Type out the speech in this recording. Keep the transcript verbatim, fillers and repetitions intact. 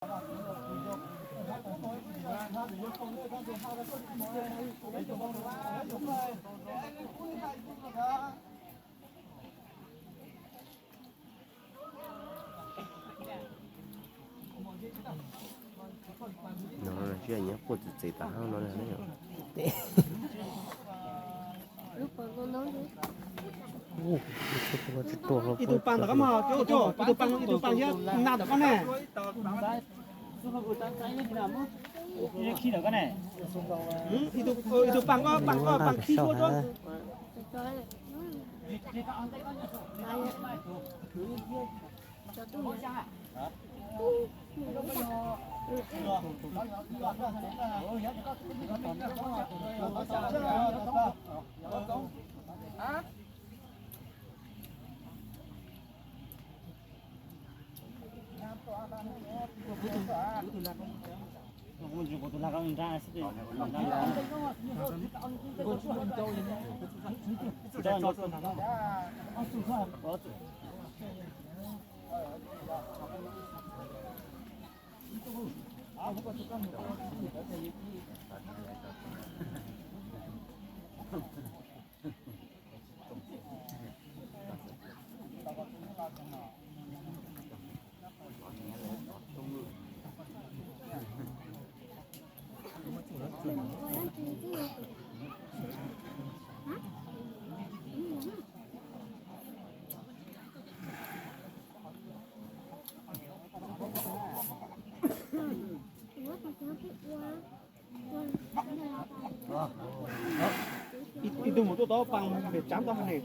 Nang na sian ni put tei ta hang nang na. Itu pang da kama, itu, itu pang, itu pang ya, na da kama. Ini khi da kane. Hmm, itu, oh, itu pang ko, pang ko, pang khi ko tu. Itu mu tu tau pang be cham tau ne.